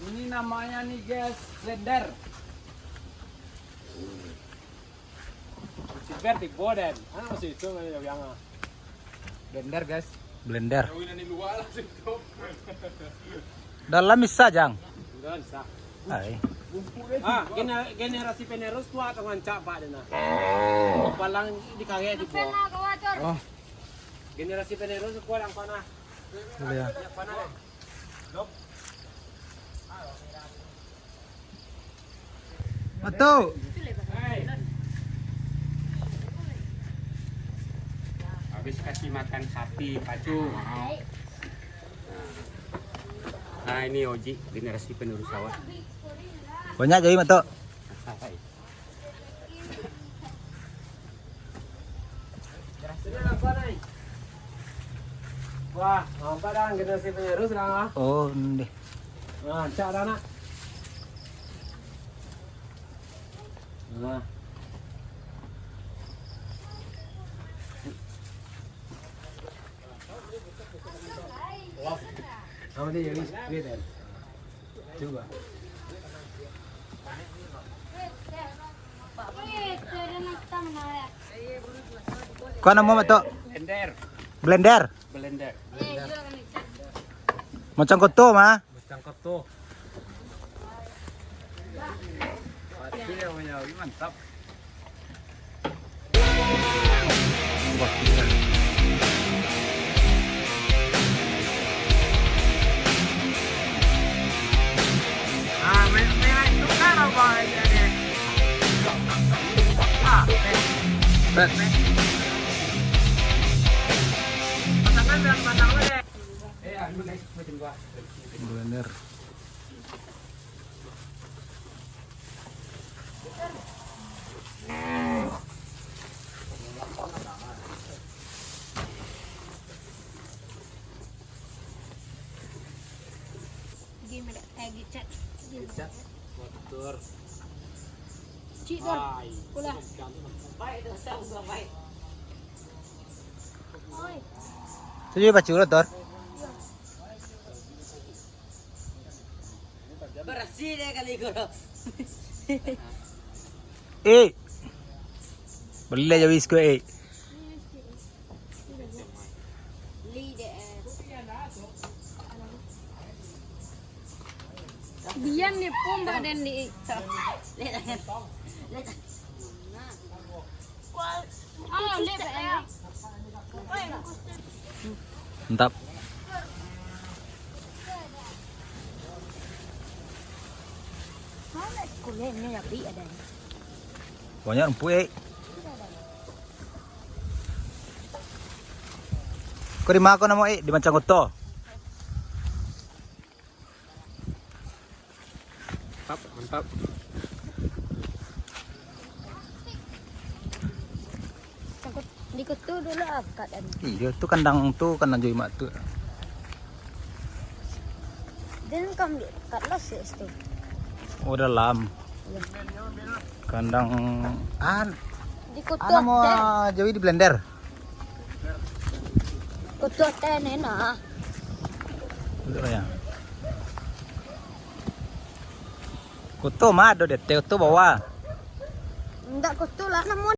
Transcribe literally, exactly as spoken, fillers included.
Ini namanya nih, guys, blender. Ciber tibo den. Anak masih itu nggak ada yang ah. Blender, guys. Blender. Dalam bisa, Jang? Enggak bisa. Ai. Ah, gener-, generasi penerus tu akan rancak, Pak, deh, nah. Palang di karya di bawah. Oh. Generasi penerus kuat yang panah. Iya. Yang panah. Dop. Matu. Habis kasih makan sapi, pacu. Nah, ini Oji, generasi penerus awak. Banyak jadi, Matu. Wah, nampak dah generasi penerus dah, ah. Oh, ndeh. Nah, cak dah, nak. Nah. Wah. Apa dia, Yus? Lihat, kan? Coba. Kau namo, Matu? Blender. Blender? Blender. Macam koto mah. Macam koto. Mati dia punya, mantap. Blender. Game ada tag chat. Chat, motor. Cik, Dor. Pulang. Baik, Dor. Tahu, Dor, baik. Oi. Tu jadi pacu lah, Dor. Iya. Bersih deh kali itu. Eh. Boleh jadi biskuit, eh. Dian ni pun badan di. Mantap. Banyak rumput, eh. Kau di ma kau namo, eh? Di Mancang Koto. Mantap, mantap. Di kutu dulu angkat tadi. Iyo, tu kandang tu, kandang Joy Mak tu. Jangan kau ambil kat los ya situ. Oh, dalam. Iya. Kandang, ah, di kutu anu mau teh. Ah, Joy di blender. Kutu teh ni nah. Kutu ya. Kutu mah ado di ateh, kutu bawah. Ndak kutu lah, namun